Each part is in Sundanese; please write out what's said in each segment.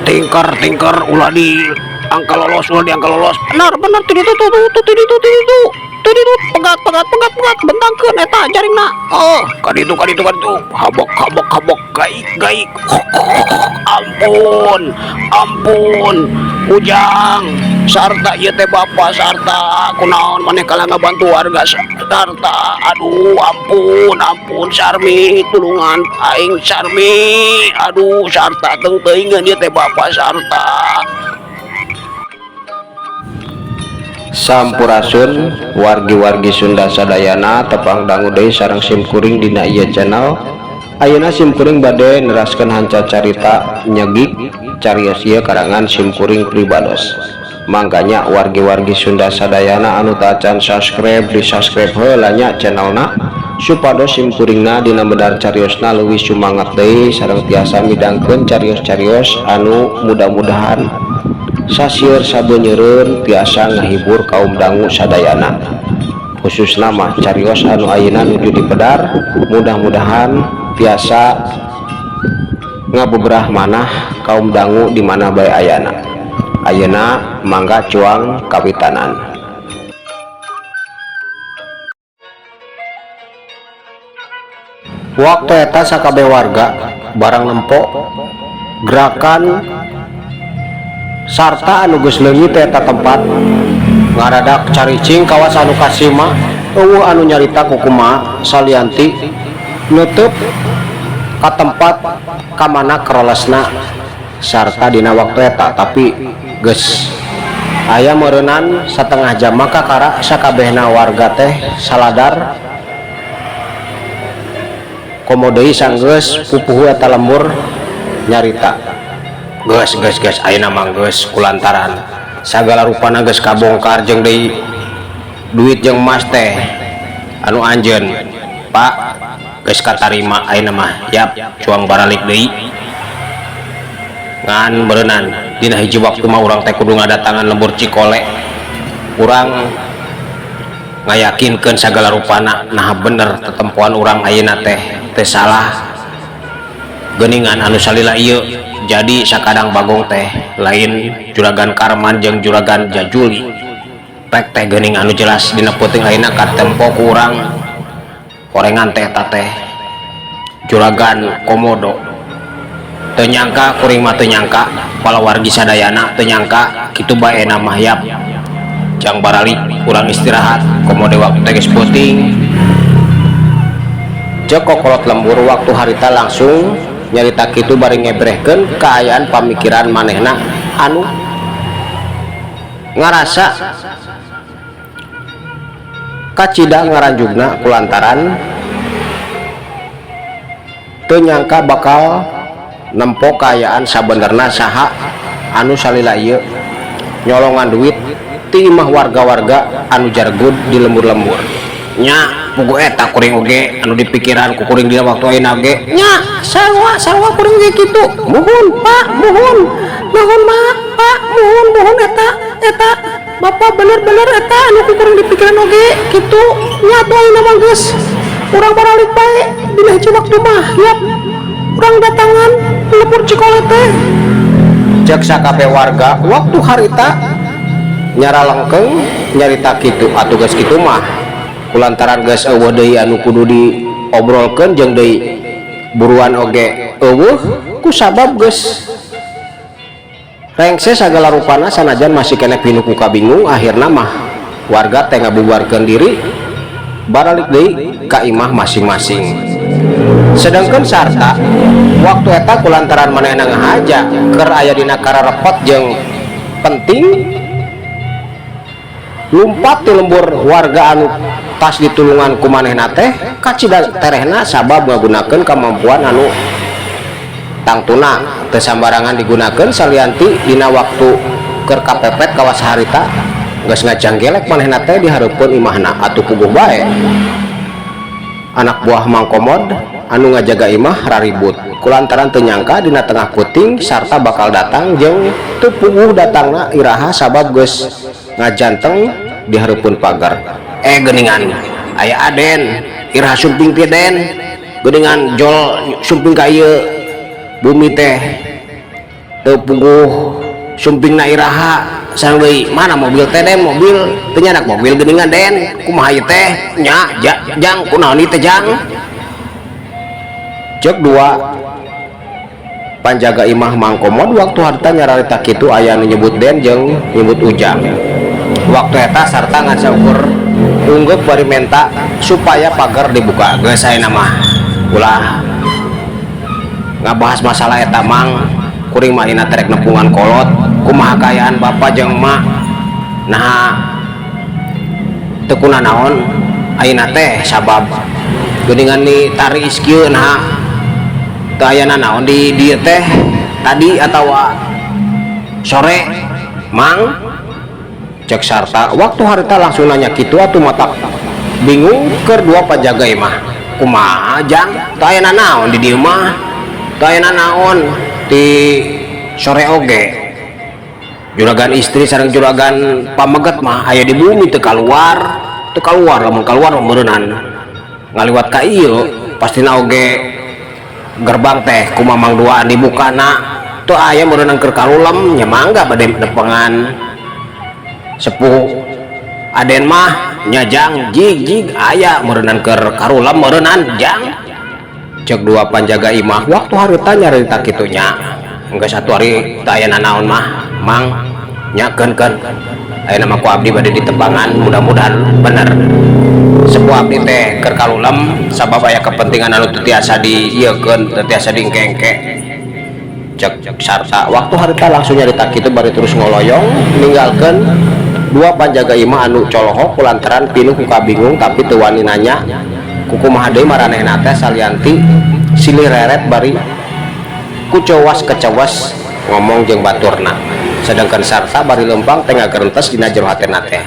Tingker tingker, ulah di angka lolos, ulah di angka lolos. Benar benar, tuh itu tuh tuh tuh itu tuh itu tuh itu, pegat pegat pegat pegat, bentangkeun eta jaringna. Oh, kaditu kaditu kaditu, habok habok habok, gaik gaik. Ampun ampun, Ujang sarta, ieu teh bapak sarta, kunaon maneh kalah ngabantu warga sarta? Aduh, ampun ampun, Sarmi, tulungan aing, Sarmi. Aduh, sarta, teu teuingeun ieu teh bapak sarta. Sampurasun wargi-wargi Sunda sadayana, tepang dangu deui sareng simkuring dina ieu channel. Ayeuna simkuring bade neraskeun hanca carita nyegik carios ieu karangan simkuring pribados. Mangkanya wargi-wargi Sunda sadayana anu tacan subscribe, di subscribe heula nya channelna, supados simkuringna dina medar cariosna leuwih sumangat deui sareng tiasa midangkeun carios-carios anu mudah-mudahan sasieur sabeunyereun tiasa ngahibur kaum dangu sadayana, khususna mah carios anu ayeuna nuju dipedar, mudah-mudahan tiasa ngabeberah manah kaum dangu di mana bae ayana. Ayeuna mangga cuang kawitanan. Waktu eta sakabeh warga barang nempo gerakan sarta anu geus leungit eta tempat ngaradak caricing kawas anu kasima, euweuh anu nyarita kukumaha salianti nutup ka tempat kamana kerolesna sarta dina waktu eta. Tapi geus aya meureunan setengah jam, maka kara sakabehna warga teh saladar, komo deui sanggeus pupuhu eta lembur nyarita, "Geus geus geus, ayeuna mah geus, kulantaran sagala rupana geus kabongkar jeung deui duit jeung emas teh anu anjeun, Pak, geus katarima. Ayeuna mah yap, cuang baralik deui." Ngan berenang dina hiji waktu mah urang teh kudu ngadatangan lembur Cikole, urang ngayakinkeun sagala rupana nah bener tetempoan urang ayeuna teh teh salah geuningan anu salila ieu. Jadi sakadang Bagong teh lain juragan Karman jeung juragan Jajuli pek teh geuning anu jelas dina peuting ayeuna katempo ku urang horengan teh eta teh juragan Komodo. Teu nyangka kuring mah, teu nyangka palawargi sadayana teu nyangka kitu bae mah. Yap, jang baralik, kurang istirahat, komo deui waktu teh geus peuting," cek kokolot lembur waktu harita langsung nyarita kitu bari ngebrehkeun kaayaan pamikiran manehna anu ngarasa kacida ngaranjugna kulantaran teu nyangka bakal nempo kaayaan sabenerna saha anu salila ieu nyolongan duit ti imah warga-warga anu jargud di lembur-lembur. Nya puguh eta kuring oge anu dipikiran ku kuring dina waktu ayeuna ge. Nya sarua sarua, kuring ge kitu. Muhun, Pak, muhun muhun, Mak, Pak, muhun muhun. Eta eta bapak bener-bener eta anu ku kuring dipikiran oge kitu nya. Atuh ayeuna mah geus, urang baralik bae. Dina hiji waktu mah yap, urang datangan lembur Cikole teh. Cek sakabeh warga waktu harita nyara lengkeng nyarita kitu. Atuh geus kitu mah. Kulantaran geus euweuh deui anu kudu diobrolkeun jeung deui buruan oge euweuh kusabab geus rengse sagala rupana, sanajan masih keneh pinuh ku kabingung. Akhirna mah warga teh ngabubarkeun diri, baralik deui ka imah masing-masing. Sedangkan Sarta waktu eta kulantaran manehna ngahaja keur aya dina kararepot jeung penting, lumpat ti lembur warga anu tas ditulungan ku manehna teh kacida terehna, sabab ngagunakeun kemampuan anu tangtuna teu sambarangan digunakeun salianti dina waktu keur kapepet kawas harita. Geus ngajanggelek manehna teh di hareupeun imahna, atuh puguh bae anak buah Mang Komod anu ngajaga imah raribut kulantaran teu nyangka dina tengah peuting Sarta bakal datang jeung teu puguh datangna iraha, sabab geus ngajanteng di hareupeun pagar. "Eh, geuningan aya Aden, iraha sumping teh, Den? Geuningan jol sumping ka ieu bumi teh, teu puguh sumpingna iraha. Sareng deui mana mobil teh, Den? Mobil teu nyandak mobil geuningan, Den. Kumaha ieu teh nya, Jang? Kunaon ieu teh, Jang?" Cek dua panjaga imah Mang Komod waktu harita nyararita kitu. Aya anu nyebut Den jeung nyebut Ujang. Waktu eta Sarta ngan saukur unggeuk bari menta supaya pagar dibuka. "Geus, ayeuna mah ulah ngabahas masalah eta, Mang. Kuring mah ayeuna teh rek nepungan kolot. Kumaha kaayaan bapak jeung emak? Nah, teu kunanaon ayeuna teh, sabab geuningan ni tariis kieu. Nah, teu aya nanaon di dieu teh tadi atawa sore, Mang?" Cek Sarta waktu harita langsung nanya kitu. Atuh matak bingung keur dua panjaga imah. "Kumaha, Jang? Teu aya nanaon di dieu mah, teu aya nanaon di sore oge. Juragan istri sareng juragan pameget mah aya di bumi, teu kaluar, teu kaluar. Lamun kaluar mah meureunan ngaliwat ka ieu, pastina oge gerbang teh ku Mamang duaan dibukana. Teu aya meureunan keur karulem nya. Mangga bade nepengan sepuh Aden mah nya, Jang. Jig jig aya meureunan keur karulem meureunan, Jang," cek dua panjaga imah waktu harita nyarita kitu nya. "Enggeus satu hari teu aya nanaon mah, Mang, nya. Keun keun ayeuna mah ku abdi bade ditepangan. Mudah-mudahan bener sepuh abdi teh keur kalulem, sabab aya kepentingan anu teu tiasa diieukeun, teu tiasa diengke-engke," cek Sarta waktu harita langsung nyarita kitu bari terus ngoloyong ninggalkeun dua panjaga imah anu colohok kulantaran pinuh ku kabingung, tapi teu wani nanya kukumaha deui maranehna teh salianti silih reret bari kucowas kecewas ngomong jeung baturna. Sedangkan Sarta bari lempang teh ngagerentes dina jero hatena teh,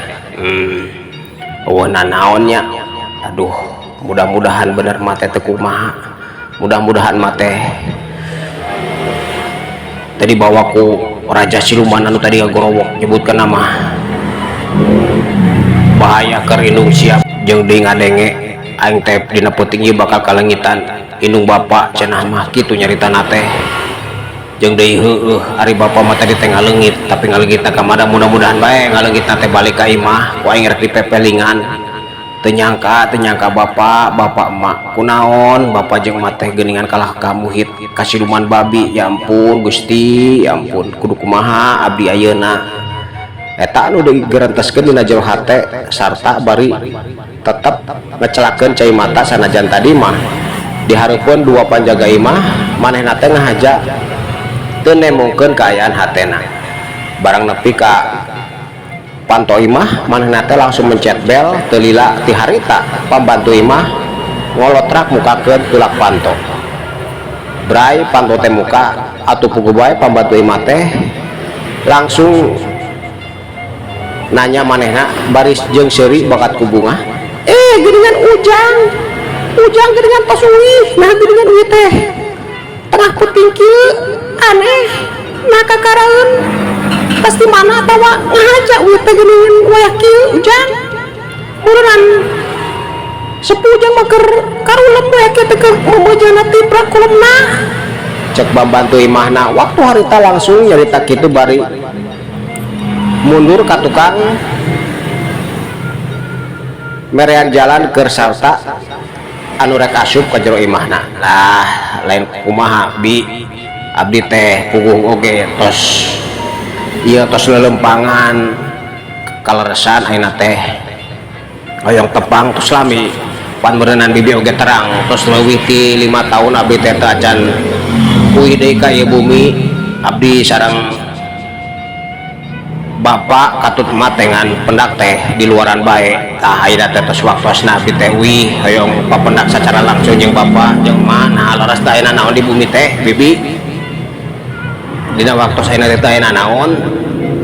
euweuh nanaon nya. Aduh, mudah-mudahan bener mah teh, teu kumaha, mudah-mudahan mah teh tadi bawa ku raja siluman anu tadi ngagorowok nyebutkan nama bahaya keur indung siap jeung deui ngadenge aing teh dina peuting ieu bakal kalengitan indung bapak cenah mah kitu nyaritana teh. Jeung deui heueuh, ari bapak mah tadi teh ngaleungit, tapi ngaleungitna ka mana? Mudah-mudahan bae ngaleungitna teh balik ka imah ku aing rek dipepelingan. Teu nyangka, teu nyangka bapak, bapak emak kunaon bapak jeung emak teh geuningan kalah kamuhit ka siluman babi. Ya ampun Gusti, ya ampun, kudu kumaha abdi ayeuna?" Eta anu digerenteskeun dina jero hate sarta bari tetep ngecelakeun cai mata, sanajan tadi mah dihareupeun dua panjaga imah manehna teh ngahaja teu nembongkeun kaayaan hatena. Barang nepi ka panto imah, manehna teh langsung mencet bel. Teu lila ti harita pambantu imah ngolotrak mukakeun tulak panto. Bray, panto teh muka. Atuh puguh bae pambantu imah teh langsung nanya manehna baris jeung seuri bakat ku bungah. "Eh, geuningan Ujang, Ujang, geuningan tos uih. Nah, geuningan uih teh tengah peuting kieu, aneh. Nah, kakaraeun pasti mana atawa ngahaja uih teh geuningan wayah kieu, Ujang. Meureunnan sepuh Ujang mah keur karulem wayah kieu teh, keur meujeuhna tiprak kulemna." Cek pambantu imahna waktu harita langsung nyarita kitu bari mundur ka tukang. Merean jalan keur sarta anu rek asup ka jero imahna. Lah, lain kumaha, Bi, abdi teh puguh oge tos ieu, tos lelempangan kaleresan. Ayeuna teh hoyong tepang. Tos lami pan meureunan bibi oge terang, tos leuwih ti 5 tahun abdi teh teu acan uih deui ka ieu bumi. Abdi sareng bapak katut matengan pendak teh di luaran bae. Tah, ayeuna teh tos waktosna abdi teh uih, hoyong papendak secara langsung jeung bapak jeung emak. Nah, leres teh ayeuna naon di bumi teh, bibi? Dina waktu ayeuna teh aya naon?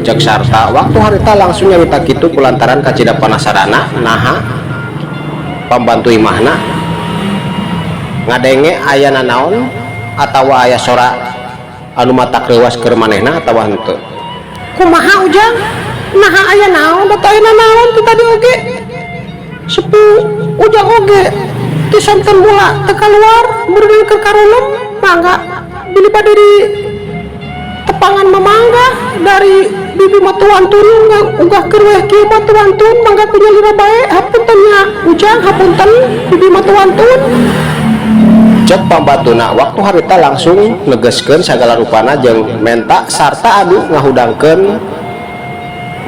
Cek sarta waktu harita langsung nyarita kitu kulantaran kacida panasarana naha pambantu imahna ngadenge aya naon atawa aya sora anu matak reuwas keur manehna atawa henteu. Kumaha, Ujang? Naha aya naon? Da aya naon ti tadi oge sepi. Ujang oge ti sonten mula teu kaluar meureun keur karulem. Mangga bilih bade di tepangan mah mangga, dari bibi mah teu wantun ugahkeun weh kieu mah, teu wantun. Mangga ku nyalira bae. Hapunten nya, Ujang, hapunten, bibi mah teu wantun. Cek pambantuna waktu harita langsung negeskeun sagala rupana jeung menta sarta adu ngahudangkeun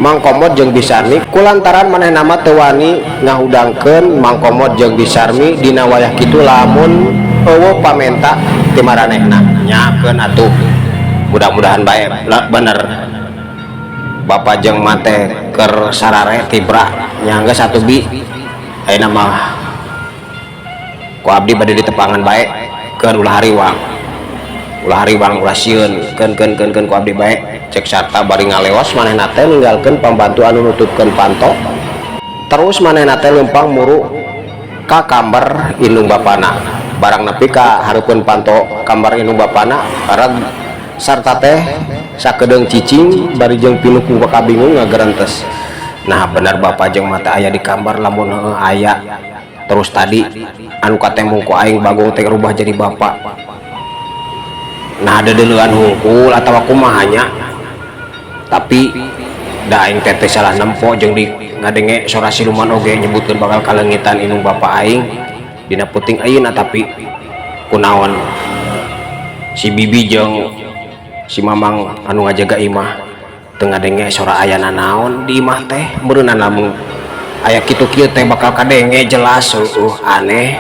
Mang Komod jeung Bisarmi kulantaran manehna mah teu wani ngahudangkeun Mang Komod jeung Bisarmi dina wayah kitu lamun euweuh pamenta ti maranehna. Nyakeun atuh, mudah-mudahan bae bener bapak jeung emak teh keur sarare tibra nya. Geus atuh, Bi, ayeuna mah ku abdi bade ditepangan bae. Keun, ulah hariwang, ulah hariwang, ulah sieun. Keun, keun, keun, keun ku abdi bae, cek sarta bari ngaleos. Manehna teh ninggalkeun pambantu anu nutupkeun panto, terus manehna teh leumpang muru ka kamar indung bapana. Barang nepi ka hareupeun panto kamar indung bapana, reg sarta teh sakedeung cicing bari jeung pinuh ku kabingung ngagerentes. Nah, bener bapak jeung emak aya di kamar? Lamun heueuh aya, terus tadi anu katembung ku aing Bagong teh rubah jadi bapak, nah deudeuleun hungkul atawa kumaha nya? Tapi da aing teh teh salah nempo jeung di ngadenge sora siluman oge nyebutkeun bakal kaleungitan indung bapa aing dina peuting ayeuna. Tapi kunaon si bibi jeung si mamang anu ngajaga imah teu ngadenge sora aya nanaon di imah teh? Meureunan lamun aya kitu kieu teh bakal kadenge jelas. Aneh,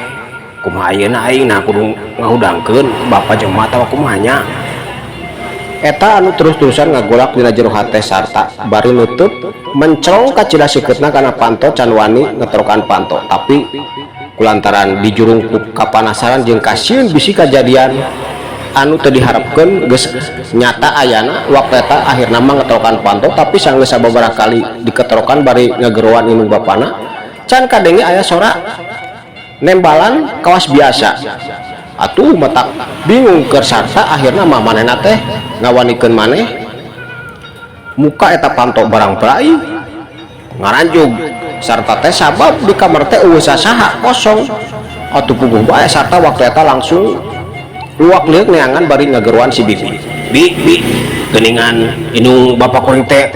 kumaha ayeuna aing? Nah, kudu ngahudangkeun bapak jeung emak atawa kumaha nya? Eta anu terus-terusan ngagolak dina jero hate sarta bari nutup mencrong kacida sikeutna kana panto, can wani ngeterokan panto. Tapi kulantaran dijurung ku kapanasaran jeung kasieun bisi kajadian anu teu diharapkeun geus nyata ayana waktu eta, akhirna mah ngeterokan panto. Tapi sanggeus sababaraha kali diketerokan bari ngageroan indung bapana, can kadenge aya sora nembalan kawas biasa. Atuh matak bingung keur sarta. Akhirna mah manehna teh ngawanikeun maneh muka eta panto. Barang perai ngaranjug sarta teh, sabab di kamar teh euweuh sasaha, kosong. Atuh puguh bae sarta waktu eta langsung luak lieuk neangan bari ngageroan si bibi. Bi, bi, geuningan indung bapak kuring teh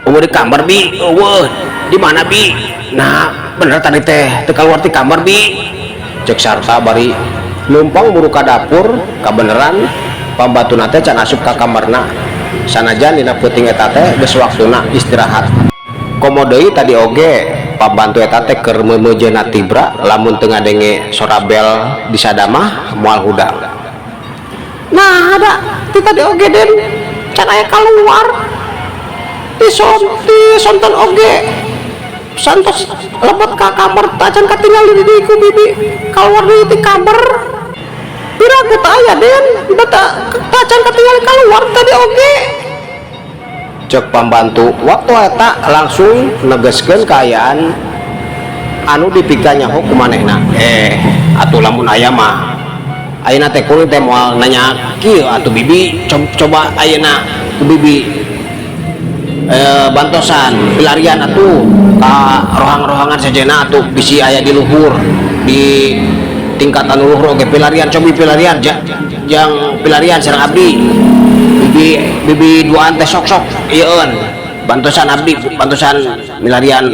euweuh di kamar, Bi. Euweuh. Di mana, Bi? Nah, bener tadi teh teu kaluar ti kamar, Bi, cek sarta bari numpang muru ka dapur. Kabeneran pambantuna teh can asup ka kamarna sanajan dina peuting eta teh geus waktuna istirahat. Komo deui tadi oge pambantu eta teh keur meumeujeuna tibra, lamun teu ngadenge sora bel disada mah moal hudang. Nah, ada ti tadi oge, Den, can aya keluar. Ti sonten oge santos lebet ka kamar tacan katinggal di dieu ku bibi keluar deui ti kamar. Piraku teu aya, Den, da tacan katinggal keluar tadi oge. Cek pambantu waktu eta langsung negeskeun kaayaan anu dipikanyaho ku manehna. Atuh lamun aya mah ayeuna teh kuring teh moal nanya kieu atuh, bibi. Coba ayeuna ku bibi bantosan pilarian atuh ka rohang-rohangan sejenna atuh, bisi aya di luhur, di tingkatan luhur oge pilarian. Cobi pilarian, jang pilarian sareng abdi. Bibi, bibi duaan teh sok sok ieueun, bantosan abdi, bantosan milarian.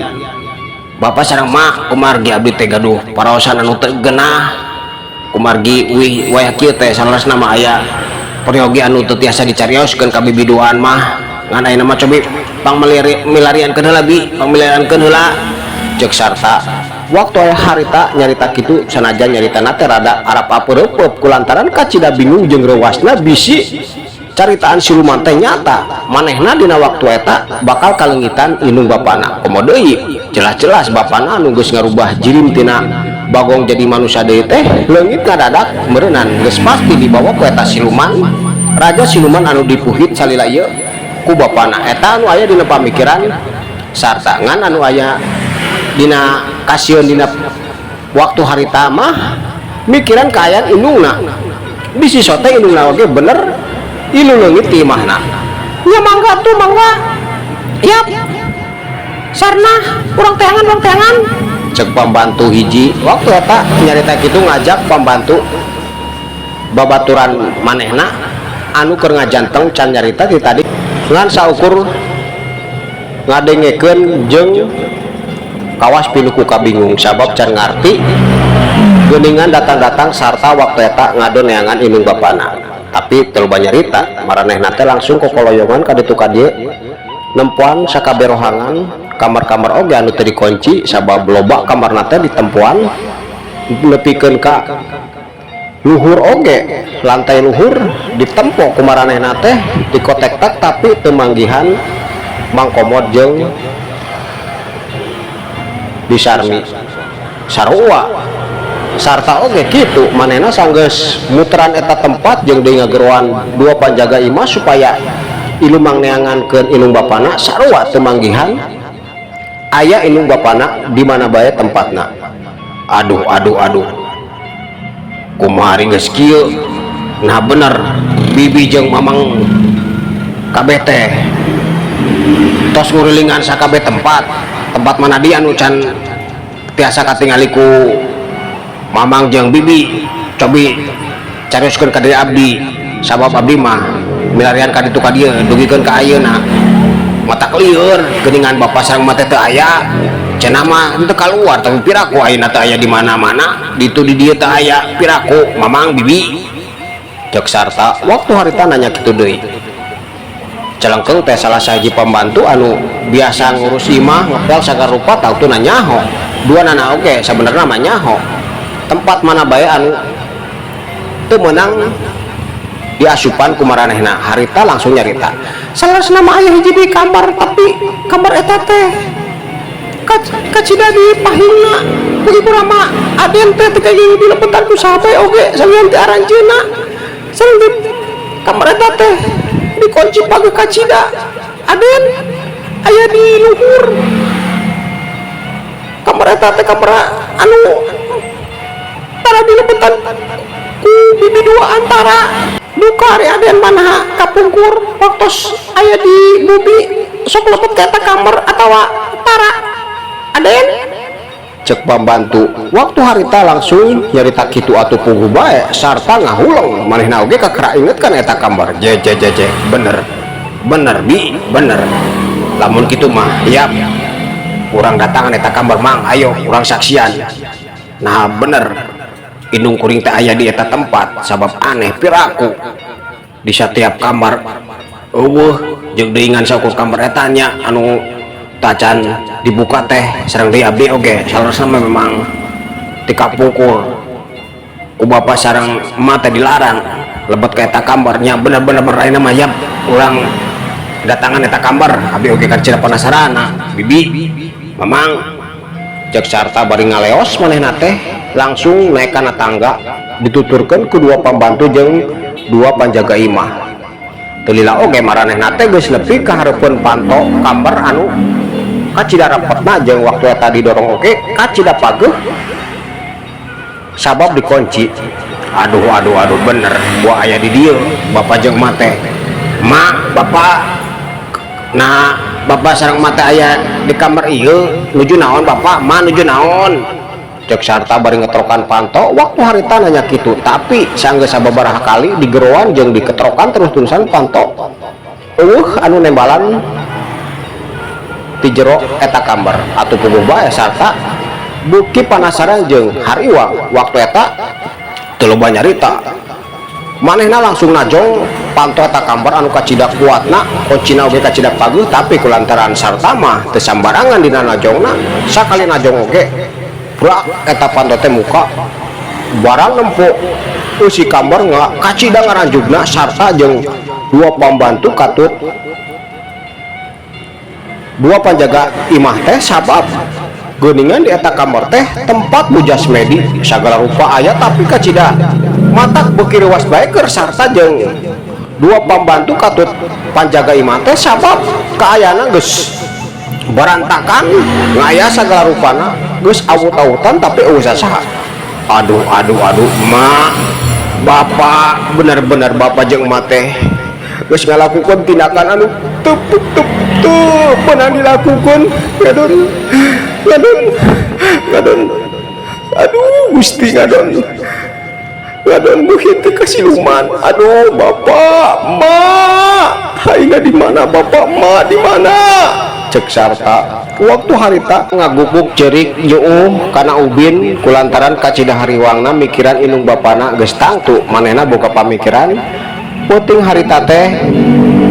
Bapak sareng mak, kumargi abdi teh gaduh paraosan anu teu genah, kumargi wih wayah kieu teh saleresna mah aya peryogi anu teu tiasa dicarioskeun ka bibiduan mah, ngan ayeuna mah cobi pangmilariankeun heula, bi, pangmilariankeun heula, ceuk Sarta. Waktu aya harita nyarita kitu, sanajan nyaritana teh rada arap-apeureupeup kulantaran kacida bingung jeung reuwasna bisi caritaan siluman teh nyata, manehna dina waktu eta bakal kalengitan indung bapana. Komo deui jelas-jelas bapana anu geus ngarubah jirim tina bagong jadi manusia deui teh leungit ngadadak, meureunan geus pasti dibawa ku eta siluman, raja siluman anu dipuhit salila ieu ku bapana. Eta anu aya dina pamikiran Sarta. Ngan anu aya dina kasieun dina waktu harita mah mikiran kaayaan indungna, bisi sote indungna oge bener ilu leungit ti imahna. Ya mangga tuh, mangga. Yap. Sarna urang teangan, urang teangan. Cek pembantu hiji. Waktu eta nyarita kitu ngajak pembantu babaturan manehna anu keur ngajanteng can nyarita ti tadi, ngan saukur ngadengekeun jeung kawas pinuh ku kabingung sabab can ngarti geuningan datang-datang Sarta waktu eta ngadu neangan indung bapana. Tapi teu loba nyarita, maranehna teh langsung kokoloyongan ka ditu ka dieu, nempoan sakabeh rohangan, kamar-kamar oge anu teu dikunci, sabab loba kamarna teh ditempoan nepikeun ka luhur oge, lantai luhur ditempo ku maranehna teh, dikotektak, tapi teu manggihan Mang Komod jeung Bi Sarmi. Sarua Sarta oge kitu, manehna sanggeus muteran eta tempat jeung deui ngageroan dua panjaga imah supaya ilu mangneangankeun indung bapana, sarua teu manggihan aya indung bapana di mana bae tempatna. Aduh, aduh, aduh, kumaha ari geus kieu? Nah, bener bibi jeung mamang kabeh teh tos ngurilingan sakabeh tempat, tempat mana dia anu can tiasa katingali ku mamang jeung bibi, cobi carioskeun ka diri abdi, sabab abdi mah milarian ka ditu ka dieu dugikeun ka ayeuna mata lieur geuningan bapak sareng mah teh teu aya. Cenah mah henteu kaluar, tapi piraku ayeuna teu aya di mana-mana, ditu di dieu teu aya, piraku mamang bibi, cek Sarta. Waktu harita nanya kitu deui, celengkeng teh salah sahiji pembantu anu biasa ngurus imah, ngepel sagala rupa, tau tuh nyaho dua nana oge sebenarnya mah nyaho tempat mana bae anu teu meunang diasupan ku maranehna. Harita langsung nyarita. Saleresna mah aya hiji di kamar, tapi kamar eta teh kacida di pahingna ku ibu rama aden teh, teu kenging dilebetan ku saha bae oge salian ti aranjeunna. Sareng di kamar eta teh dikunci pageuh kacida, aden. Aya di luhur kamar eta teh, kamar anu tara dilebetan ku bibi dua antara duka ari aden mana kapungkur waktos aya di bumi sok lebet ka eta kamar atawa tara, aden? Cek pambantu. Waktu harita langsung nyarita kitu atuh puguh bae Sarta ngahuleng, manehna oge kakara inget kan eta kamar. Je je je je, bener bener, bi, bener. Lamun kitu mah yap, urang datangan eta kamar, mang, ayo urang saksian. Nah, bener indung kuring teh aya di eta tempat, sabab aneh piraku di setiap kamar euweuh, jeung deui ngan saukur kamar eta nya anu tacan dibuka teh. Sareng deui abdi oge saleresna memang ti kapungkur ku bapak sareng emak teh dilarang lebet ka eta kamarnya. Bener-bener ayeuna mah yap, urang datangan eta kamar, abdi oge kan cina penasaran bibi, mamang, cek Sarta bari ngaleos. Manehna teh langsung naik kana tangga, dituturkeun ku dua pambantu jeung dua panjaga imah. Teu lila oge maranehna teh geus nepi ka hareupeun panto kamar anu kacida rapetna, jeung waktu eta didorong oge kacida pageuh sabab dikunci. Aduh, aduh, aduh, bener gua aya di dieu bapak jeung emak teh. Mak, bapak, nah bapak sareng emak teh aya di kamar ieu, nuju naon bapak, mak, nuju naon, cek Sarta bari ngetrokan panto. Waktu harita nanya kitu, tapi sanggeus sababaraha kali digeroan jeung diketrokan terus-terusan panto, euweuh anu nembalan. Ti jero eta kamar atuh puguh bae sarta beuki panasaran jeung hariwang. Waktu eta teu loba nyarita, manehna langsung najong panto eta kamar anu kacida kuatna, kuncina oge kacida pageuh. Tapi kulantaran sarta mah teu sambarangan dina najongna, sakali najong oge brak eta panto teh muka. Barang nempo eusi kamar nggak kacida ngaranjugna sarta jeung dua pambantu katut dua panjaga imah teh, sabab geuningan di eta kamar teh tempat mujasmedi sagala rupa aya. Tapi kacida matak beuki reuwas bae keur sarta jeung dua pambantu katut panjaga imah teh, sabab kaayana geus berantakan, ngaya sagala rupana geus awut-awutan, tapi euweuh saha. Aduh, aduh, aduh, Mak, Bapak, bener-bener Bapak jeung emak teh geus ngalakukeun tindakan anu teu teu teu pernah dilakukan. Ngadon, ngadon, ngadon, aduh Gusti, ngadon, ngadon, beuki teu kasiluman. Aduh, Bapak, Mak, ayeuna di mana? Bapak, Mak, di mana? Cek sarta waktu harita ngaguguk cerik nyuuh kana ubin kulantaran kacida hariwangna mikiran indung bapana. Geus tangtu manehna boga pamikiran peuting harita teh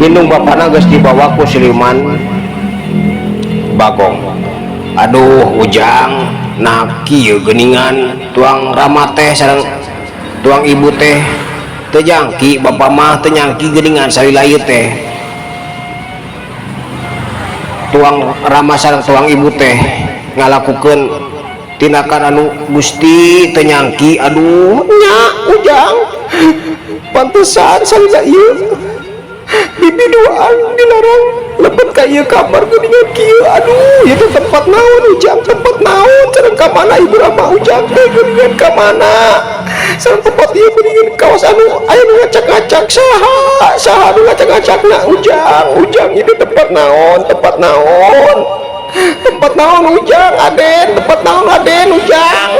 indung bapana geus dibawa ku siluman Bagong. Aduh Ujang, nah kieu geuningan tuang Rama teh sareng tuang ibu teh teu jangki. Bapak mah teu nyangki geuningan salila ieu teh tuang Rama sareng tuang ibu teh ngalakukeun tindakan anu Gusti teu nyangki. Aduh nya Ujang, pantesan salila ieu bibi duaan dilarang lebet ka ieu kamar geuningan kieu. Aduh, ieu teh tempat naon, Ujang? Tempat naon? Sareng ka mana Ibu Rama, Ujang teh geuningan? Ka mana sareng tempat ieu geuningan? Kawas anu aya nu ngacak-ngacak. Saha, saha nu ngacak-ngacakna, Ujang? Ujang, itu tempat naon? Tempat naon? Tempat naon, Ujang? Aden, tempat naon, Aden, Ujang?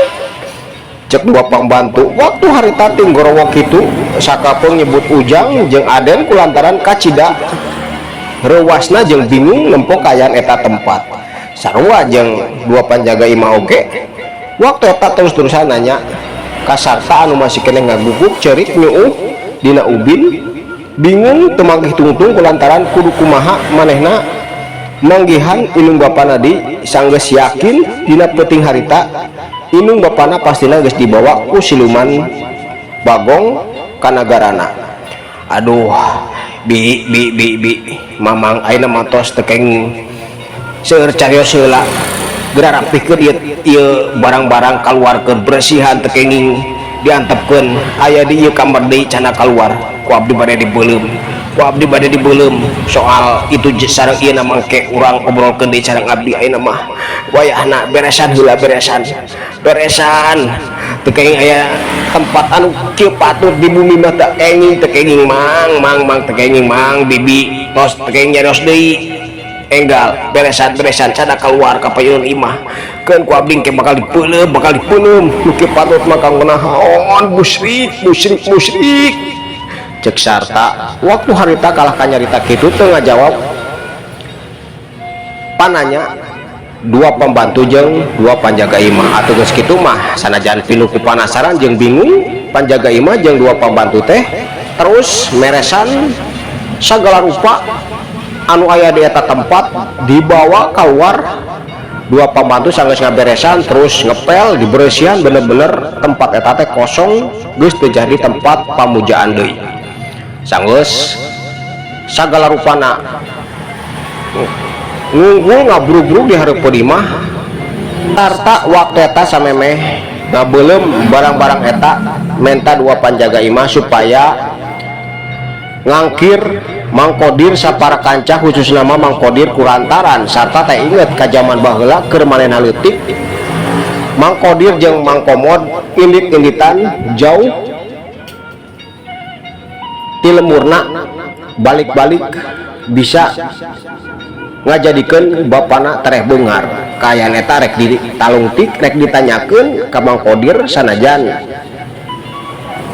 Cek dua pembantu waktu harita tinggorowok itu sakapeung nyebut Ujang jeung Aden kulantaran kacida reuwasna jeung bingung nempo kaayaan eta tempat. Sarua jeung dua panjaga imah oge waktu eta terus-terusan nanya ka sarta anu masih keneh ngaguguk cerik nyuuh dina ubin, bingung teu manggih tungtung kulantaran kudu kumaha manehna manggihan indung bapana. Di sanggeus yakin dina peuting harita indung bapana pastina geus dibawa ku siluman Bagong ka nagarana. Aduh, bi, bi, bi, bi, Mamang, ayeuna mah tos teu kenging seueur carios heula. Geura rapihkeun ieu ieu barang-barang, kaluarkeun, bersihan, teu kenging diantepkeun aya di ieu kamar deui. Cana kaluar ku abdi, bade dibeuleum, ku abdi bade dibeuleum. Soal itu sareng ieu mah engke urang obrolkeun deui sareng abdi. Ayeuna mah wayahna beresan heula, beresan, beresan. Teu kenging aya tempat anu kieu patut di bumi mah, teu kenging, teu kenging, Mang, Mang, Mang, teu kenging, Mang, Bibi, tos teu kenging nyarios deui. Enggal beresan, beresan, cada keluar ka payun imah keun ku abdi ke bakal dipeuleum, bakal dipeuleum. Nu kieu patut mah kanggo naon? Musyrik, musyrik, musyrik, cek sarta waktu harita kalah kanyarita kitu teu ngajawab pananya dua pembantu jeung dua panjaga imah. Atuh geus kitu mah, sanajan pinuh ku panasaran jeung bingung, panjaga imah jeung dua pembantu teh terus meresan segala rupa anu aya di eta tempat dibawa keluar. Dua pembantu sanggeus ngaberesan, terus ngepel, dibersihan, bener-bener tempat eta teh kosong, geus teu jadi tempat pamujaan deui. Sanggeus sagala rupana ngunggul ngabrugrug di hareupeun imah, tarta waktu eta samemeh ngabeuleum barang-barang eta menta dua panjaga imah supaya ngangkir Mang Kodir sapara kanca, khusus nama Mang Kodir, kulantaran sarta teh inget ka zaman baheula keur manehna leutik, Mang Kodir jeung Mang Komod indit-inditan jauh ti lemurna, balik-balik bisa ngajadikeun bapana tereh beunghar. Kaayaan eta rek ditalungtik, rek ditanyakeun ka Mang Kodir, sanajan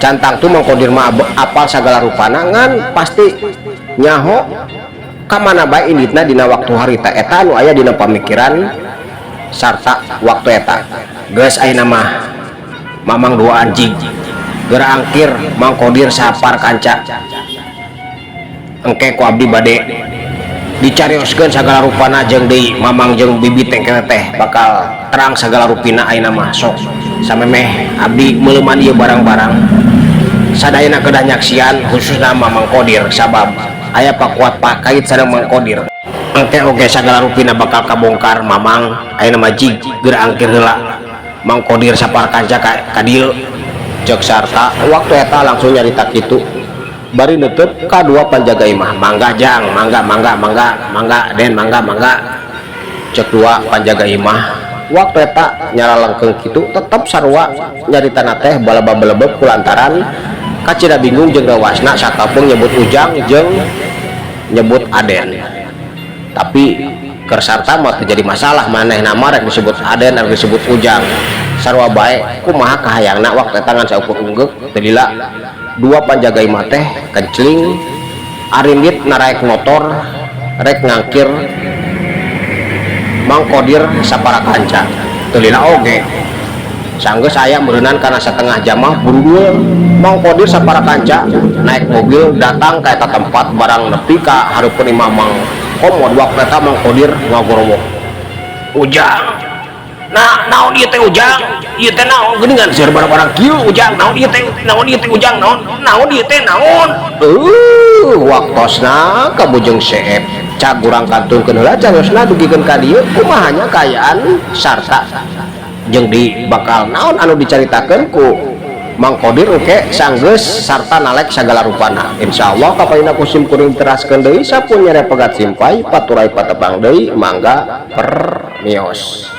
can tangtu Mang Kodir mah apal sagala rupana, ngan pasti nyaho. Kamana bae inditna dina waktu harita eta anu aya dina pamikiran sarta waktu eta. Geus, ayeuna mah Mamang dua anjing geura angkir Mang Kodir sapar kanca. Engke ku abdi bade dicarioskeun sagala rupana jeung deui Mamang jeung Bibi teh teh bakal terang sagala rupina. Ayeuna mah sok samemeh abdi meuleuman ieu barang-barang, sadayana kedah nyaksian, khususna Mamang Kodir, sabab aya pakuat pakait sareng Mang Kodir. Engke oge sagala rupina bakal kabongkar. Mamang, ayeuna mah jig geura angkir heula Mang Kodir sapar kanca ka dieu, cek sarta waktu eta langsung nyarita kitu bari nutup ka dua panjaga imah. "Mangga Jang, mangga, mangga, mangga, mangga Den, mangga, mangga," cek dua panjaga imah waktu eta nyaralengkeung kitu. Tetep sarua nyaritana teh baleba-balebeb kulantaran kacida bingung jeung rewasna sakapeung nyebut Ujang jeung nyebut Aden. Tapi keur sarta mah teu jadi masalah, manehna mah rek disebut Aden, rek disebut Ujang, sarua bae kumaha kahayangna waktu eta ngan saukur unggeuk. Teu lila dua panjaga imah teh kencling arindit naraek motor rek ngangkir Mang Kodir sapara kanca. Teu lila oge, sanggeus aya meureunan kana setengah jam mah, burudul Mang Kodir sapara kanca naik mobil datang ka eta tempat. Barang nepi ka hareupeun imah Mang Komod, waktu eta Mang Kodir ngagorowok, "Ujang, nah, naon ieu teh? Ujang, ieu teh naon? Geuningan seueur barang-barang kieu. Ujang, naon ieu teh? Naon ieu teh? Ujang, naon, naon ieu teh, naon?" Waktosna kabujeng seep, cag urang kantunkeun heula cariosna dugikeun ka dieu kumaha nya kaayaan sarta jeung di bakal naon anu dicaritakeun ku Mang Kodir. Oke, sanggeus sarta nalek sagala rupana, insyaallah kapayuna ku sim kuring diteraskeun deui. Sampun nyere pegat simpay paturay patepang deui. Mangga permios.